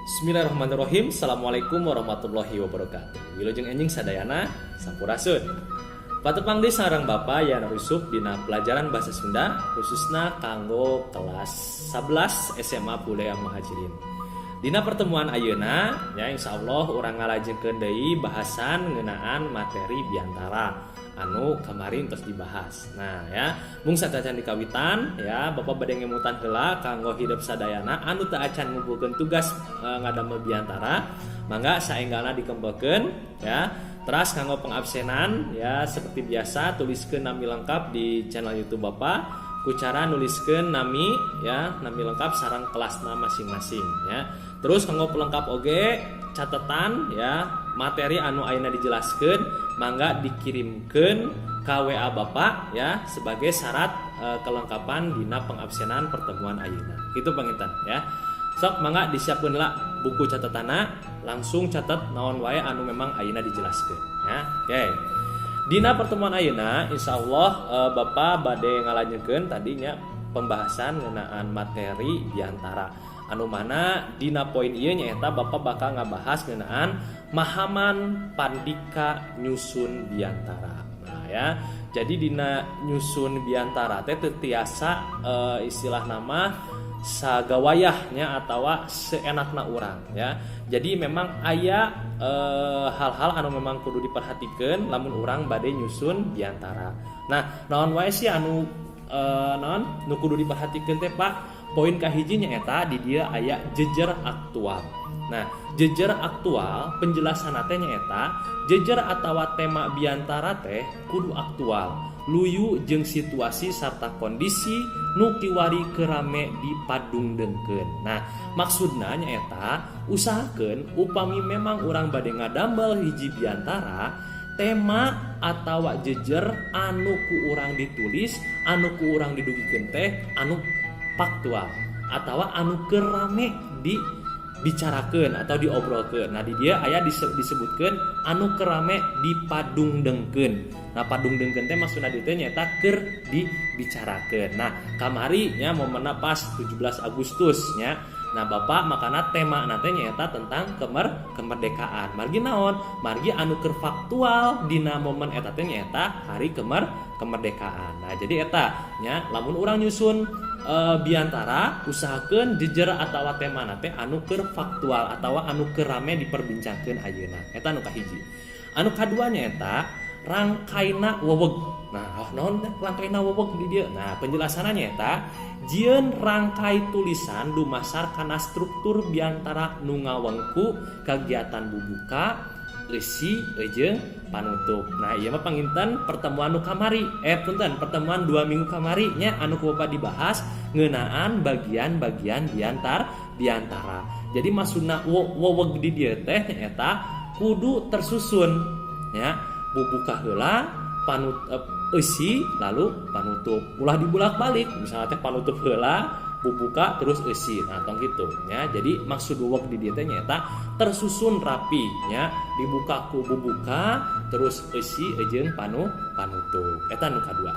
Bismillahirrahmanirrahim. Assalamualaikum warahmatullahi wabarakatuh. Wilujeng enjing sadayana, sampurasun. Patepang deui sareng Bapak Yana Rusuk dina pelajaran bahasa Sunda, khususna kanggo kelas 11 SMA Budaya Muhajirin. Dina pertemuan ayeuna ya, insyaallah urang ngalajengkeun deui bahasan ngeunaan materi biantara anu kemarin terus dibahas. Nah ya, mung saacan dikawitan ya, Bapak bade ngemutan heula kanggo hidep sadayana anu teu acan ngumpulkeun tugas ngadamel biantara, mangga saenggalna dikempelkeun ya. Teras kanggo pengabsenan ya, seperti biasa tuliskeun nami lengkap di channel YouTube Bapak ku cara nuliskeun nami ya, nami lengkap sareng kelasna masing-masing ya. Terus kanggo pelengkap oge catatan ya, materi anu ayeuna dijelaskeun mangga dikirimkeun ka WA Bapak ya, sebagai syarat kelengkapan dina pengabsenan pertemuan ayeuna. Itu panginten ya. Sok mangga disiapkeun lah buku catatana, langsung catat naon wae anu memang ayeuna dijelaskeun ya. Oke. Dina pertemuan ayeuna insyaallah Bapak bade ngalajengkeun tadinya pembahasan ngeunaan materi biantara, anu mana dina poin ieu nyaeta Bapak bakal ngabahas ngeunaan mahaman pandika nyusun biantara. Nah ya, jadi dina nyusun biantara teh teu tiasa istilah nama sagawayahnya atau seenakna urang ya. Jadi memang aya hal-hal anu memang kudu diperhatikan lamun urang bade nyusun biantara. Nah, naon wae sih anu naon nu kudu diperhatikan teh, Pak? Poin kahiji nyaeta di dieu aya jejer aktual. Nah, jejer aktual penjelasan teh nyaeta jejer atawa tema biantara teh kudu aktual, luyu jeung situasi sarta kondisi nu kiwari keur rame dipadungdengkeun. Nah, maksudna nyaeta usahakeun upami memang urang bade ngadamel hiji biantara, tema atawa jejer anu ku urang ditulis, anu ku urang didugikeun teh anu faktual atau anu keur rame dibicarakeun atau diobrolkeun. Nah, di dieu aya disebutkeun anu keur rame dipadungdengkeun. Nah, padungdengkeun teh maksudna dieu teh nyaeta keur dibicarakeun. Nah, kamari nya momenna pas 17 Agustus nya. Nah, Bapak makana tema teh nyaeta tentang kemerdekaan. Margi naon? Margi anu keur faktual dina momen eta teh nyaeta hari kemerdekaan. Nah, jadi eta nya lamun urang nyusun biantara, usahakeun jejer atawa tema teh anu keur faktual atawa anu keur rame diperbincangkeun ayeuna. Eta anu kahiji. Anu kadua nyaeta rangkaina weweg. Nah, oh, naon teh rangkaina weweg di dieu? Nah, penjelasanna nyaeta jieun rangkai tulisan dumasar kana struktur biantara nu ngawengku kagiatan bubuka, eusi jeung panutup. Nah, ieu mah panginten pertemuan nu kamari, punten, pertemuan 2 minggu kamari nya, anu ku Bapak dibahas ngeunaan bagian-bagian biantara. Jadi maksudna weweg di dieu teh nyaeta kudu tersusun ya, bubuka heula, eusi, lalu panutup. Ulah dibulak-balik, misalnya teh panutup heula, bubuka, terus eusi. Nah, tong gitu ya. Jadi maksud weweg di dieu teh nyaeta tersusun rapi nya, dibuka ku bubuka, terus eusi jeung panutup. Eta anu kadua.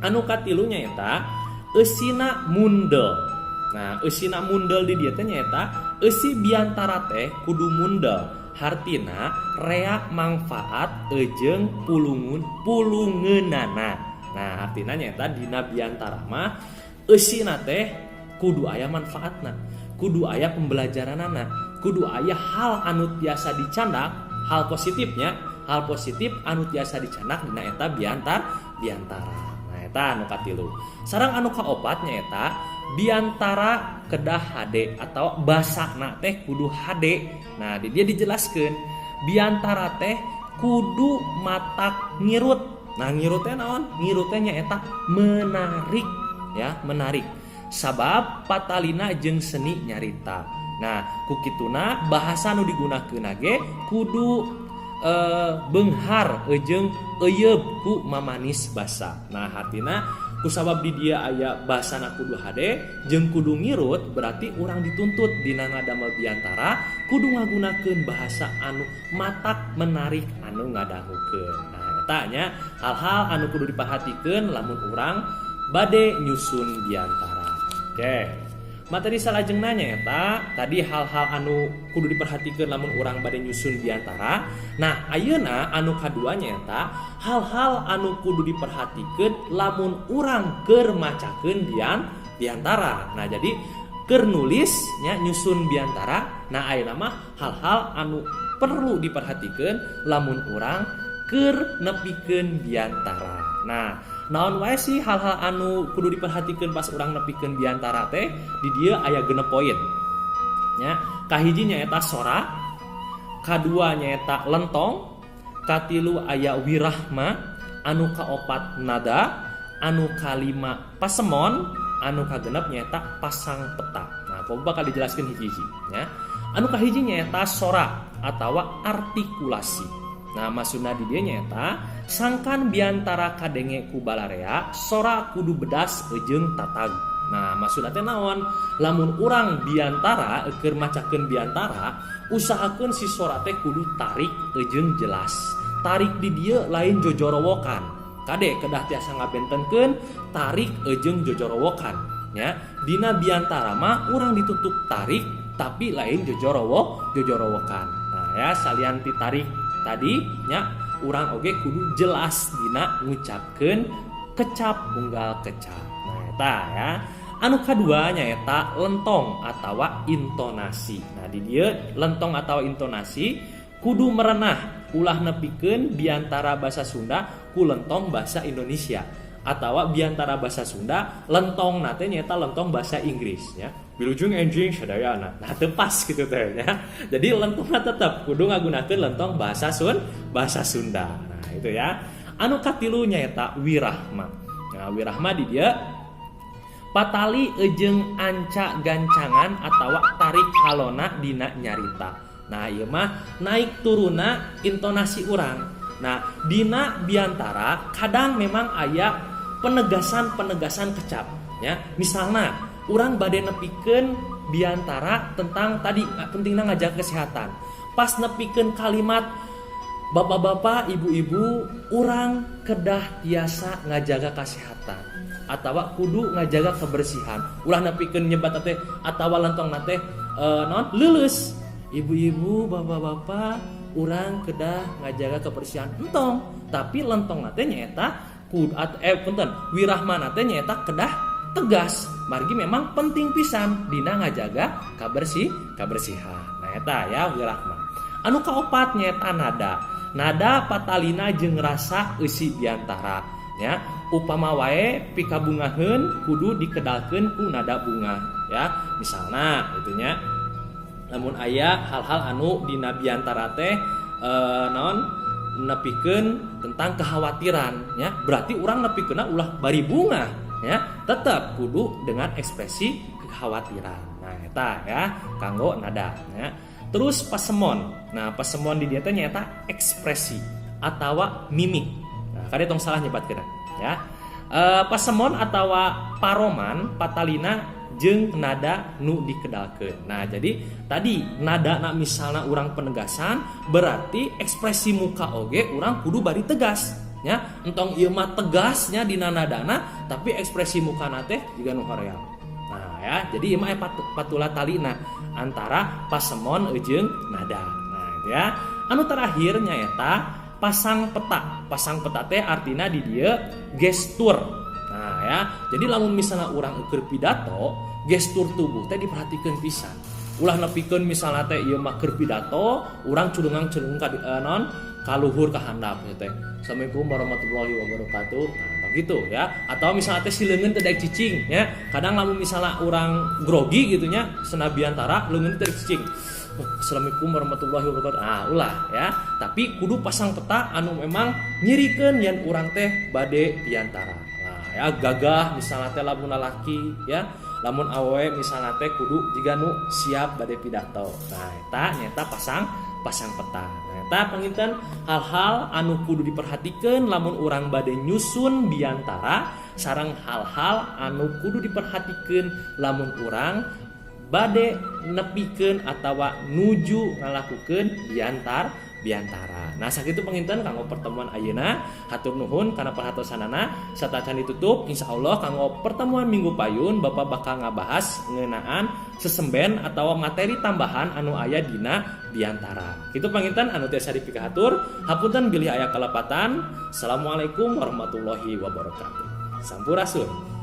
Anu katilu nyaeta eusina mundel. Nah, eusina mundel di dieu teh nyaeta eusi biantara teh kudu mundel, hartina rea mangfaat ejeng pulungun pulungeunana. Nah, artina nyaeta dina biantara mah eusina teh kudu aya manfaatna, kudu aya pembelajaranana, kudu aya hal anu tiasa dicandak, hal positifnya, hal positif anu tiasa dicandak dina eta biantara. Nah, eta anu katilu. Sareng anu kaopat nyaeta biantara kedah hade atau basana teh kudu hade. Nah, di dieu dijelaskeun biantara teh kudu matak ngirut. Nah, ngirut teh naon? Ngirut teh nyaeta menarik ya, menarik. Sabab patalina jeung seni nyarita. Nah, ku kituna bahasa nu digunakeun ge kudu beunghar jeung euyeub ku mamanis basa. Nah, hartina kusabab di dieu aya basana kudu hade jeung kudu ngirut, berarti urang dituntut dina ngadamel biantara kudu ngagunakeun bahasa anu matak menarik anu ngadangukeun. Nah, eta nya hal-hal anu kudu diperhatikeun lamun urang bade nyusun biantara. Oke. Materi salajengna nyaeta tadi hal-hal anu kudu diperhatikeun lamun urang bade nyusun biantara. Nah, ayeuna anu kadua nyaeta hal-hal anu kudu diperhatikeun lamun urang keur macakeun biantara. Nah, jadi keur nulis nya nyusun biantara. Nah, ayeuna mah hal-hal anu perlu diperhatikeun lamun urang keur nepikeun biantara. Nah, naon wae sih hal-hal anu kudu diperhatikeun pas urang nepikeun biantara teh? Di dieu aya 6 poin. Nya, kahiji nyaeta sora, kadua nyaeta lentong, katilu aya wirahma, anu kaopat nada, anu kalima pasemon, anu kagenep nyaeta pasang peta. Nah, pokoknya bakal dijelaskeun hiji-hiji nya. Anu kahiji nyaeta sora atawa artikulasi. Nah, maksudna di dieu nyaeta sangkan biantara kadenge ku balarea, sora kudu bedas jeung tatag. Nah, maksudna teh naon? Lamun urang biantara keur macakeun biantara, usahakeun si sora teh kudu tarik jeung jelas. Tarik di dieu lain jojorowokan. Kade kedah tiasa ngabentenkeun tarik jeung jojorowokan nya. Dina biantara mah urang ditutup tarik tapi lain jojorowokan. Nah, ya salian ti tarik tadi nya urang oge kudu jelas dina ngucapkeun kecap unggal kecap. Nah, eta ya. Anu kadua nyaeta lentong atawa intonasi. Nah, di dieu lentong atawa intonasi kudu merenah, ulah nepikeun biantara bahasa Sunda ku lentong bahasa Indonesia atawa biantara bahasa Sunda lentong na teh nyaeta lentong bahasa Inggris ya. Wilujeng enjing sadayana. Nah, teu pas gitu teh nya. Jadi lentongna tetep kudu ngagunakeun lentong bahasa Sunda. Nah, itu ya. Anu katilu nyaeta wirahma. Nah, wirahma di dieu patali jeung anca gancangan atawa tarik halona dina nyarita. Nah, ieu mah naik turuna intonasi urang. Nah, dina biantara kadang memang aya penegasan-penegasan kecap ya. Misalna urang bade nepikeun biantara tentang tadi pentingna ngajaga kesehatan. Pas nepikeun kalimat bapak-bapak, ibu-ibu, urang kedah tiasa ngajaga kesehatan atawa kudu ngajaga kebersihan. Ulah nepikeun nyebat teh atawa lentong teh naon leuleus. Ibu-ibu, bapak-bapak, urang kedah ngajaga kebersihan entong, tapi lentong teh nyaeta punten, wirahma teh nyaeta kedah tegas. Margi memang penting pisan dina ngajaga kabersihan. Nah, eta ya wirahma. Anu kaopat nyaeta nada. Nada patalina jeung rasa eusi biantara ya. Upama wae pikabungaheun kudu dikedalkeun ku nada bunga ya. Misalna gitu nya. Lamun aya hal-hal anu dina biantara teh naon nepikeun tentang kekhawatiran ya, berarti urang nepikeunna ulah bari bunga ya, tetap kudu dengan ekspresi kekhawatiran. Nah, eta ya kanggo nada ya. Terus pasemon. Nah, pasemon di dieu teh nyaeta ekspresi atawa mimik. Nah, kade tong salah nyebatkeun ya. Pasemon atawa paroman patalina jeung nada nu dikedalkeun. Nah, jadi tadi nada na misalna urang penegasan berarti ekspresi muka oge urang kudu bari tegas nya. Entong ieu mah tegasnya dina nadana tapi ekspresi muka teh juga nu hoream. Nah, ya, jadi ieu mah patula talina antara pasemon jeung nada. Nah, itu ya. Anu terakhir nyaeta pasang peta. Pasang peta teh artina di dieu gestur. Nah, ya. Jadi lamun misalnya urang keur pidato, gestur tubuh teh diperhatikan pisan. Ulah nepikeun misalnya teh ieu mah keur pidato, urang culungang-culung ka non kaluhur ka handap teh. Assalamualaikum warahmatullahi wabarakatuh. Nah, gitu ya. Atau misalnya teh si leungeun teh daek cicing ya. Kadang lamun misalnya urang grogi gitu nya, sena biantara leungeun teh daek cicing. Oh, Assalamualaikum warahmatullahi wabarakatuh. Ah, ulah ya. Tapi kudu pasang peta anu memang nyirikeun yen urang teh bade biantara. Nah, ya gagah misalnya teh lamun lalaki ya, lamun awewe misalnya teh kudu jiga nu siap bade pidato. Nah, eta nyaeta pasang peta. Nah, eta panginten hal-hal anu kudu diperhatikan lamun urang bade nyusun biantara sareng hal-hal anu kudu diperhatikan lamun urang bade nepikeun atawa nuju ngalakukeun biantara. biantara. Nah, sakitu panginten kanggo pertemuan ayeuna. Hatur nuhun kana perhatosanana. Satacan ditutup, insya Allah kanggo pertemuan minggu payun Bapak bakal ngabahas ngeunaan sesemben atau materi tambahan anu aya dina biantara. Kitu panginten anu tiasa dipikahatur. Hapunten bilih aya kalepatan. Assalamualaikum warahmatullahi wabarakatuh. Sampurasun.